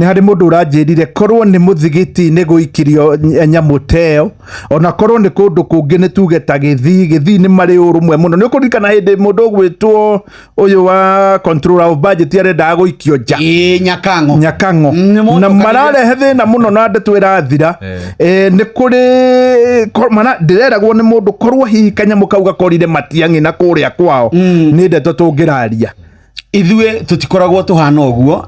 Nĩ harĩ mũndũ ũranjĩrire korwo nĩ mũthigiti nĩ gũikirio nyamũ ta ĩyo, ona korwo nĩ kũndũ kũngĩ, nĩ tuge ta Gĩthii. Gĩthii nĩ marĩ ũrũmwe mũno. Nĩ ũkũririkana hĩndĩ mũndũ ũgwĩtwo ũyũ wa Controller of Budget arendaga gũikio nja? Ĩĩ, Nyakang'o. Nyakang'o. Nĩ Na motokanire. mararehe thĩna mũno na ndeto ĩrathira. Nĩ kũrĩ ndĩreragwo nĩ mũndũ korwo hihi kanyamũ kau gakorire Matiang'i na kũrĩa kwao, nĩ ndeto tũngĩraria. Ithuĩ tũtikoragwo tũhana ũguo,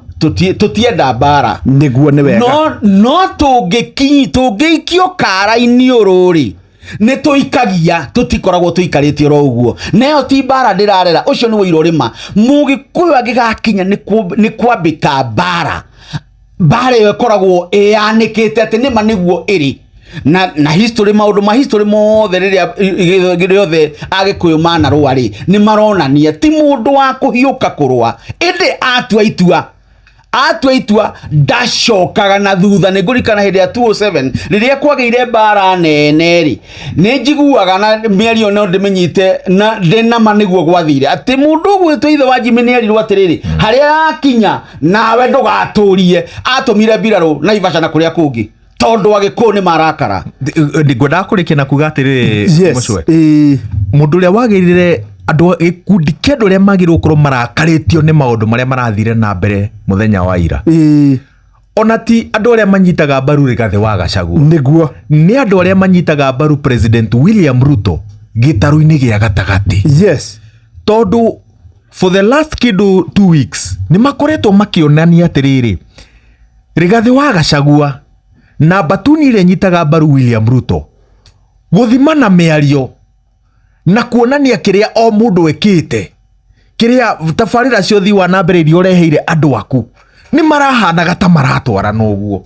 tũtienda mbara. Nĩguo, nĩ wega. No tũngĩikio kara-inĩ ũrũ-rĩ, nĩ tũikagia, tũtikoragwo tũikarĩte oro ũguo. Nayo ti mbara ndĩrarera, ũcio nĩ wũira ũrĩma Mũgĩkũyũ angĩgakinya nĩ kwambĩka mbara, mbara ĩyo ĩkoragwo ĩyanĩkĩte atĩ nĩma nĩguo ĩrĩ na history, maũndũ ma history mothe, rĩrĩa rĩothe Agĩkũyũ manarũa rĩ, nĩ maronania ti mũndũ wa kũhiũka kũrũa, ĩndĩ atua itua ndacokaga na thutha. Nĩ ngũririkana hĩndĩ ya 207 rĩrĩa kwagĩire mbara nene rĩ, nĩ njiguaga na mĩario no ndĩmĩnyite na ndĩ nama nĩguo gwathire atĩ mũndũ ũgwĩtwo ithe wa Jimmy nĩ erirwo atĩrĩrĩ, harĩa yakinya nawe ndũgatũrie. Atũmire mbirarũ Naivasha na kũrĩa kũngĩ tondũ Agĩkũyũ nĩ marakara. Ngwendaga kũrĩkia na kuga atĩrĩrĩ, Mũcwe. Mũndũ ũrĩa wagĩrĩire, andũ, gĩkundi kĩa andũ arĩa magĩrĩirwo gũkorwo marakarĩtio nĩ maũndũ marĩa marathire na mbere mũthenya wa ira, ona ti andũ arĩa manyitaga mbaru Rigathĩ wa Gachagua, nĩ andũ arĩa manyitaga mbaru President William Ruto gĩtarũ-inĩ gĩa gatagatĩ, tondũ for the last kĩndũ 2 weeks nĩ makoretwo makĩonania atĩrĩrĩ, Rigathĩ wa Gachagua na mbatuni ĩrĩa ĩnyitaga mbaru William Ruto gũthima na mĩario na kuonania kĩrĩa o mũndũ ĩkĩte, kĩrĩa tabarĩra cia ũthii wa na mbere iria ũreheire andũ aku, nĩ marahanaga ta maratwarana ũguo.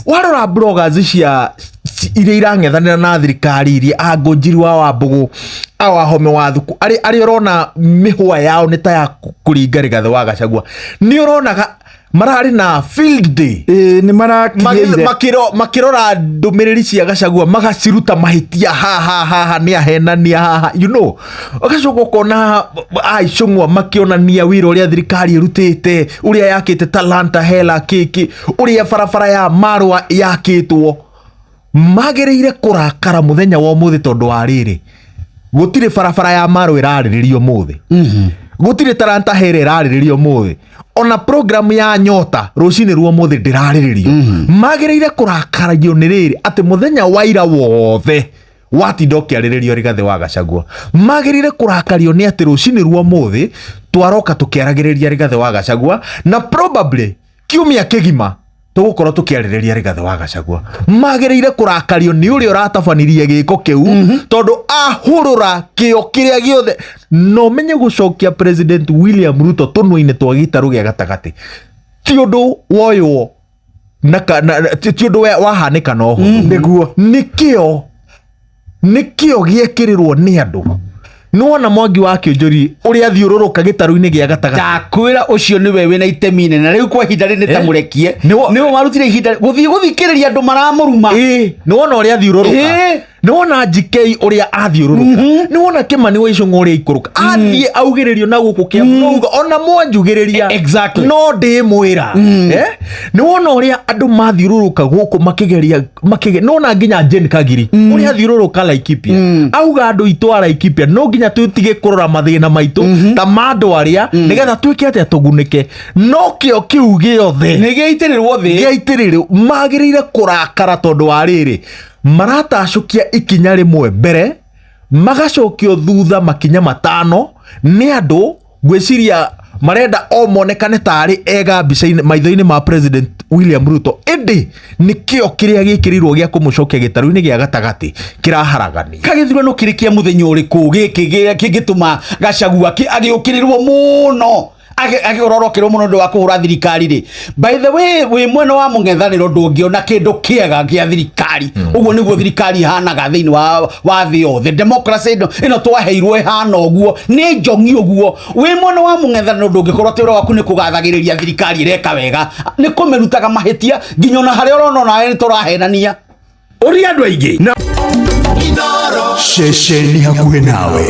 Warora bloggers cia iria irang'ethanĩra na thirikari, iria a Ngũnjiri wa Wambũgũ, a Wahome wa Thuku, arĩa ũrona mĩhũa yao nĩ ta ya kũringa Rigathĩ wa Gachagua, nĩ ũronaga mararĩ na field day. Ĩĩ, nĩ marakinyĩire. Makĩrora ndũmĩrĩri cia Gachagua, magaciruta mahĩtia haha haha, nĩ ahenania haha, ũgacoka ũkona aicũng'wa makĩonania wĩra ũrĩa thirikari ĩrutĩte, ũrĩa yakĩte Talanta Hela, kĩkĩ, ũrĩa barabara ya Marwa yakĩtwo. Magĩrĩire kũrakara mũthenya wa ũmũthĩ tondũ wa rĩrĩ, gũtirĩ barabara ya Marwa ĩrarĩrĩrio ũmũthĩ, gũtirĩ Talanta Hela ĩrarĩrĩrio ũmũthĩ, ona program ya Nyota rũcinĩ rwa ũmũthĩ ndĩrarĩrĩrio. Magĩrĩire kũrakario nĩ rĩrĩ atĩ mũthenya wa ira wothe watinda ũkĩarĩrĩrio Rigathĩ wa Gachagua. Magĩrĩire kũrakario nĩ atĩ rũcinĩ rwa ũmũthĩ twaroka tũkĩaragĩrĩria Rigathĩ wa Gachagua, na probably kiumia kĩgima tũgũkorwo tũkĩarĩrĩria Rigathĩ wa Gachagua. Magĩrĩire kũrakario nĩ ũrĩa ũratabanirie gĩko kĩu, tondũ ahũrũra kĩo kĩrĩa gĩothe na ũmenye gũcokia President William Ruto tũnua-inĩ twa gĩtarũ gĩa gatagatĩ ti ũndũ woywo na, ka- na, na ti ũndũ wahanĩka na ũhũthũ. Nĩkĩo gĩekĩrĩrwo nĩ andũ. Nĩwona Mwangi wa Kĩũnjũri ũrĩa athiũrũrũka gĩtarũ-inĩ gĩa gatagatĩ? Ndakwĩra ũcio nĩwe wĩna itemi inene rĩu kwa ihinda rĩrĩ, nĩ ta mũrekie. Nĩwe warutire ihinda gũthiĩ gũthikĩrĩria andũ maramũruma. Ĩĩ, nĩwona ũrĩa athiũrũrũka? Nĩwona GK ũrĩa athiũrũrũka? Nĩwona Kĩmani wa Icũng'wa ũrĩa aikũrũka athiĩ augĩrĩrio na gũkũ Kĩambu, no uga ona mwanjugĩrĩria no ndĩmwĩra. Eh? Nĩwona ũrĩa andũ mathiũrũrũka gũkũ makĩgeria nĩwona nginya Jane Kagiri ũrĩa athiũrũrũka Laikipia, auga andũ itũ a Laikipia no nginya tũtige kũrora mathĩna maitũ ta ma andũ arĩa, nĩgetha twĩke atĩa tũgunĩke. No kĩo kĩu gĩothe nĩ gĩaitĩrĩrwo thĩ. Gĩaitĩrĩrwo. Magĩrĩire kũrakara tondũ wa rĩrĩ, maratacũkia ikinya rĩmwe mbere, magacokio thutha makinya 5 nĩ andũ. Ngwĩciria marenda o monekane tarĩ ega mbica-inĩ, maitho-inĩ ma President William Ruto, ĩndĩ nĩkĩo kĩrĩa gĩkĩrĩirwo gĩa kũmũcokia gĩtarũ-inĩ gĩa gatagatĩ kĩraharagania. Kagĩthurano kĩrĩ kĩa mũthenya ũrĩkũ gĩkĩ kĩngĩtũma Gachagua agĩũkĩrĩrwo mũno, agĩororokĩrwo mũno ũndũ wa kũhũra thirikari rĩ? By the way, wĩ mwena wa mũng'ethanĩro ndũngĩona kĩndũ kĩega gĩa thirikari. Ũguo nĩguo thirikari ihanaga thĩinĩ wa thĩ yothe. Democracy ĩno twaheirwo ĩhana ũguo, nĩ njongi ũguo. Wĩ mwena wa mũng'ethanĩro ndũngĩkorwo atĩ wĩra waku nĩ kũgathagĩrĩria thirikari ĩreka wega, nĩ kũmĩrutaga mahĩtia nginya ona harĩa ũrona onawe nĩ tũrahenania. Ũria andũ aingĩ na Ceceni hakuhĩ nawe.